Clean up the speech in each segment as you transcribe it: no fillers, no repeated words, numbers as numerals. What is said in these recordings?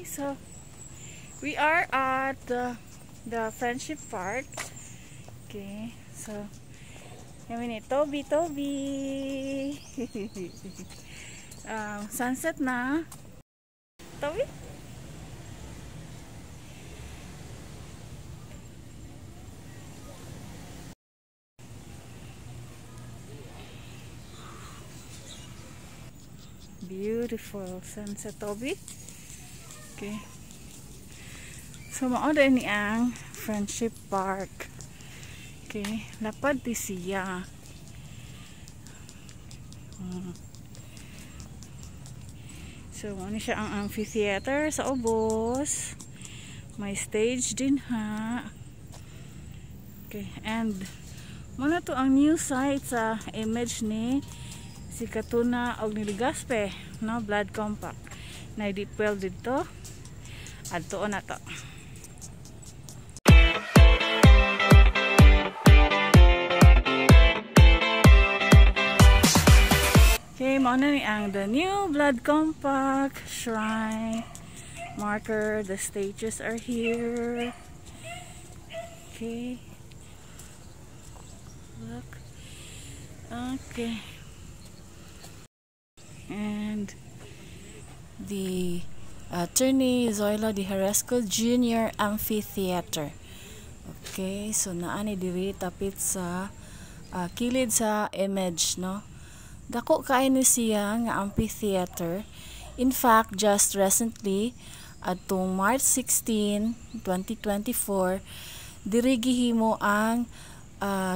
So we are at the Friendship Park. Okay, so kami ni Toby, Toby. Sunset na. Toby? Beautiful sunset, Toby. Okay. So mao ni ang Friendship Park. Okay, lapad di siya. So mao ni siya ang amphitheater sa ubos. May stage din ha. Okay, and mao na to ang new site sa image ni Sikatuna og ni Legazpi, no, Blood Compact. Na deep well didto. Adtoon na to. Okay, mao na ni ang the new Blood Compact shrine marker. The stages are here. Okay. Look. Okay. And the Attorney Zoilo de Haresco Jr. Amphitheater. Okay, so naa ni diri tapit sa kilid sa image, no? Dako kaayo ni siya nga amphitheater. In fact, just recently, adtong March 16, 2024, diri gihimo ang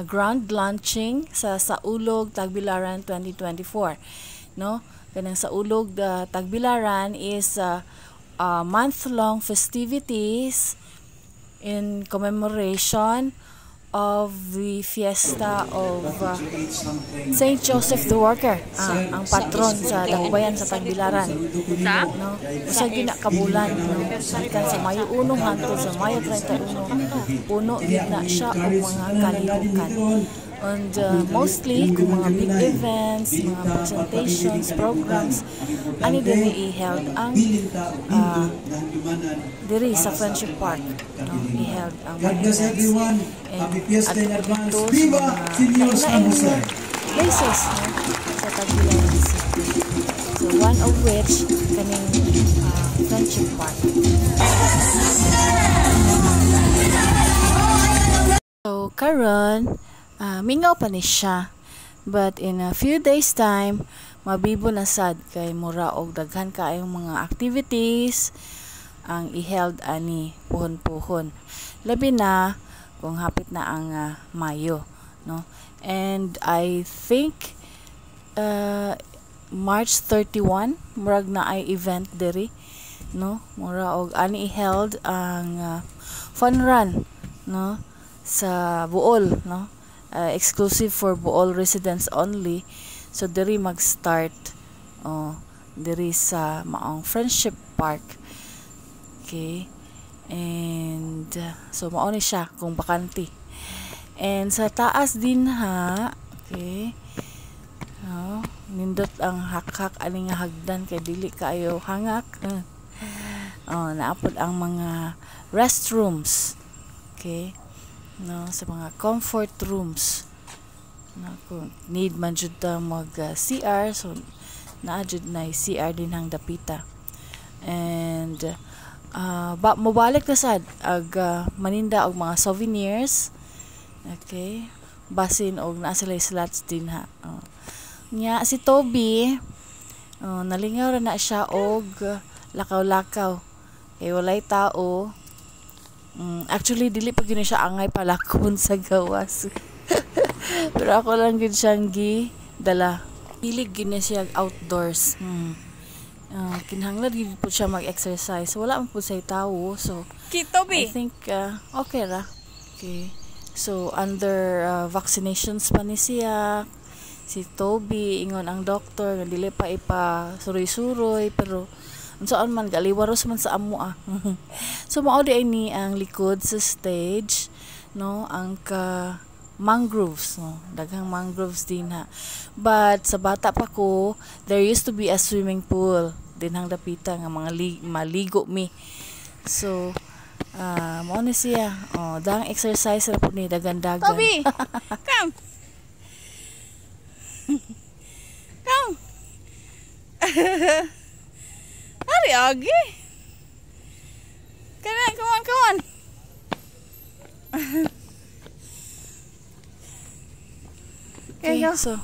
grand launching sa Saulog Tagbilaran 2024, no? Kanang Saulog Tagbilaran is month-long festivities in commemoration of the fiesta of Saint Joseph the Worker, ang patron sa Dakbayan sa Tagbilaran, no? Usa gyud na ka bulan, no? Gikan sa Mayo 1 hangtod sa Mayo 31, puno gyud na siya og mga kalihukan. And mostly kung mga big events, mga presentations, programs, ani diri i-held ang diri sa Friendship Park, no? I-held ang mga events. And adto sa mga lain places, no? Sa Tagbilaran City. So one of which kaning Friendship Park. So karon mingaw pa ni siya, but in a few days time mabibo na sad kay mura og daghan kaayong mga activities ang i-held ani puhon-puhon, labi na kung hapit na ang Mayo, no? And I think March 31 murag na ay event diri, no? Mura og ani i-held ang fun run, no, sa Bool, no? Exclusive for Bool residents only. So diri mag-start, oh, diri sa maong Friendship Park. Okay. And so mao ni siya kung bakante. And sa taas din ha, okay. Oh, nindot ang hakhak ani nga hagdan kay dili kaayo hangak. Oh, naapod ang mga restrooms. Okay. No, sa mga comfort rooms. No, kung need man jud ta mag CR, so naa jud na CR din hang dapita. And ba mobalik na sad ag maninda og mga souvenirs. Okay. Basin og naa sila slots din ha. Oh. Nya si Toby, oh, nalingaw ra na siya og lakaw-lakaw. Kay walay tao. Actually dili pa gyud siya angay palakon sa gawas. Pero ako lang gyud siyang gi dala. Hilig gyud siya outdoors. Kinahanglan gyud po siya mag-exercise. Wala man pud say tawo, so Toby. I think okay ra. Okay. So under vaccinations pa ni siya si Toby, ingon ang doktor nga dili pa ipa suroy-suroy, pero unsaon man galiwaros man sa amo ah. So mao di ay ni ang likod sa stage, no, ang ka mangroves, no, daghang mangroves din ha. But sa bata pa ko, there used to be a swimming pool Dinhang dapita nga mga maligo mi. So mao ni siya. Oh, dang exercise ra pud ni dagan-dagan. Toby, come. Come. Ari agi. Come on, come on, come on. Okay, so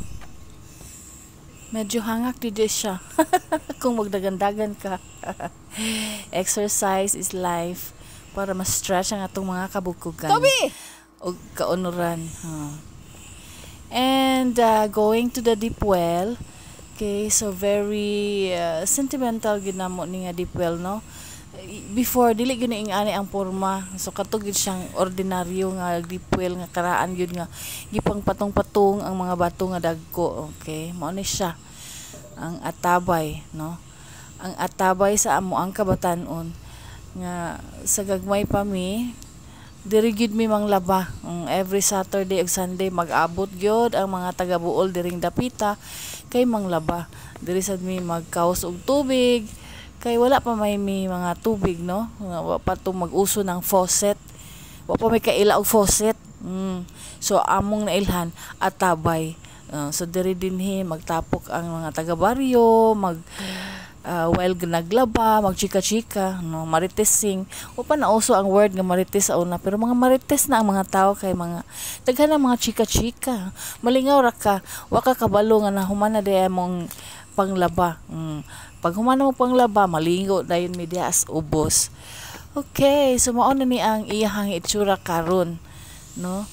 medyo hangak dito siya kung magdagandagan ka. Exercise is life para ma-stretch ang atong mga kabukugan. Toby! O kaunuran. Huh. And going to the deep well. Okay, so very sentimental gid namo ni nga deep well, no? Before, dili gyud ni ani ang porma. So kato gyud siyang ordinaryo nga deep well nga karaan gyud nga gipang patong-patong ang mga bato nga dagko. Okay, mao ni siya ang atabay, no? Ang atabay sa amo ang kabatanon nga sa gagmay pa mi diri gyud mi manglaba. Every Saturday ug Sunday mag-abot gyud ang mga taga-Buol diring dapita kay manglaba. Diri sad mi magkaos og tubig kay wala pa may mi mga tubig, no? Wa pa to mag-uso ng faucet. Wa pa may kaila og faucet. So among nailhan atabay. So diri dinhi magtapok ang mga taga-baryo, mag while naglaba, magchika-chika, no, maritesing. O pa nauso ang word nga marites sa una, pero mga marites na ang mga tao kay mga daghan ang mga chika-chika. Malingaw ra ka, wa ka kabalo nga nahuman na diay mong panglaba. Pag human mo panglaba, malingo dayon mi diha as ubos. Okay, so mao na ni ang iyahang itsura karon, no?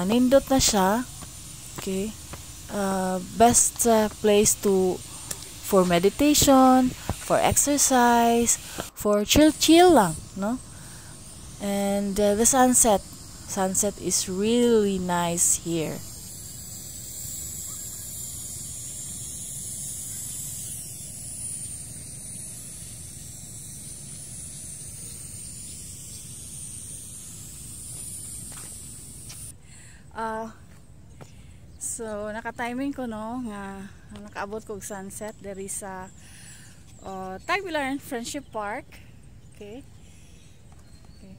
Nindot na siya. Okay. Best place to for meditation, for exercise, for chill chill lang, no? And the sunset is really nice here. So naka-timing ko, no, nga nakaabot ko og sunset diri sa Tagbilaran Friendship Park. Okay. Okay.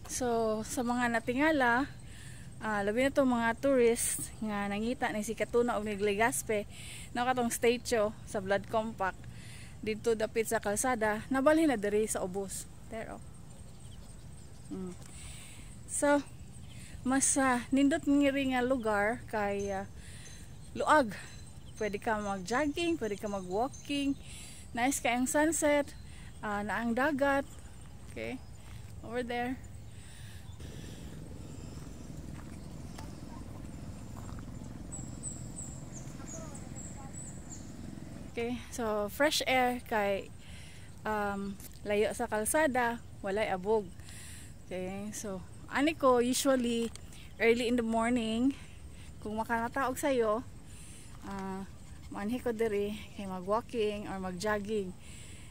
So sa mga natingala, labi na tong mga tourists nga nangita ni si Katuna og Legazpi, no, katong statue sa Blood Compact didto dapit sa kalsada, nabalhin na diri sa ubos. Pero so mas nindot ngiri nga lugar kay luag. Pwede ka mag-jogging, pwede ka mag-walking. Nice kay ang sunset, naang dagat. Okay. Over there. Okay, so fresh air kay layo sa kalsada, walay abog. Okay, so ani ko usually early in the morning kung makanataog sayo, manhi ko diri kay mag-walking or mag-jogging.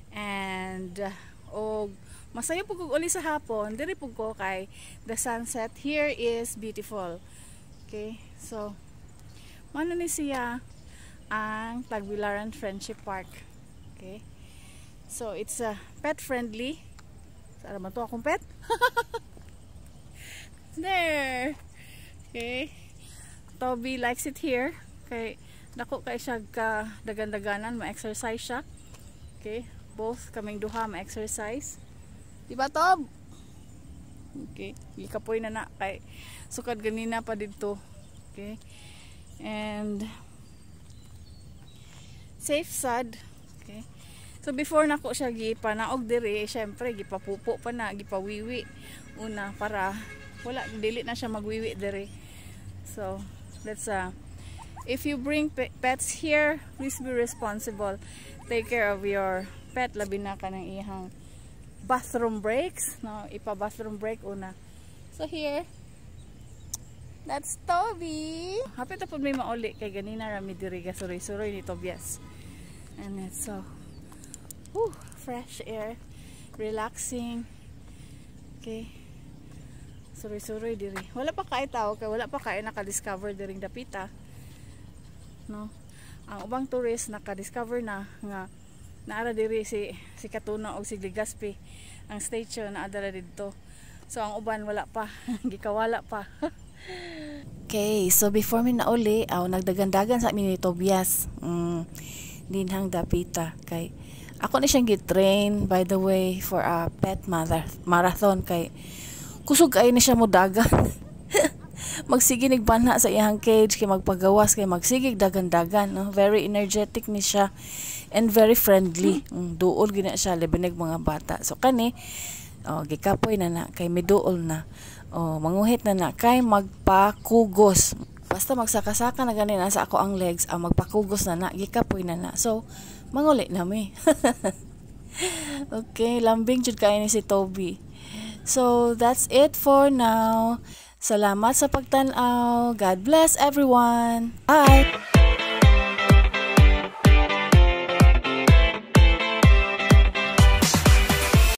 And og masayo pud kog uli sa hapon, diri pud ko kay the sunset here is beautiful. Okay, so mao ni siya ang Tagbilaran Friendship Park. Okay. So it's pet friendly. Sara man to akong pet? There. Okay. Toby likes it here. Okay. Dako kay siya ka dagan-daganan, ma-exercise siya. Okay. Both kaming duha ma-exercise. Di ba, Tob? Okay. Gikapoy na na kay sukad ganina pa didto. Okay. And safe sad. Okay. So before nako siya gipanaog diri, syempre gipapupo pa na, gipawiwi una para wala, dili na siya magwiwi diri. So that's if you bring pets here, please be responsible. Take care of your pet, labi na kanang iyang bathroom breaks, no, ipa bathroom break una. So here, that's Toby. Hapit na pud may mauli kay ganina ra mi diri ga suroy-suroy ni Tobias. And it's so whew, fresh air, relaxing. Okay. Suroy-suroy diri. Wala pa kay tao kay wala pa kay naka-discover diring dapita. No. Ang ubang tourist naka-discover na nga Naara diri si Katuna og si Ligaspi. Ang station naa dara didto. So ang uban wala pa, gikawala pa. Okay, so before mi nauli, aw, nagdagandagan sa amin ni Tobias. Dinhang dapita kay ako ni siyang gi-train, by the way, for a pet mother marathon kay kusog kaayo ni siya modagan. Magsige nig banha sa iyang cage kay magpagawas kay magsigig dagan-dagan, no? Very energetic ni siya and very friendly. Duol gina siya labi nag mga bata. So kani, oh, gikapoy na na kay miduol na. Oh, manguhit na na kay magpakugos. Basta magsaka-saka na gani na sa ako ang legs, ang magpakugos na na, gikapoy na na. So, manguli na mi. Okay, lambing jud kaayo ni si Toby. So, that's it for now. Salamat sa pagtan-aw. God bless everyone. Bye!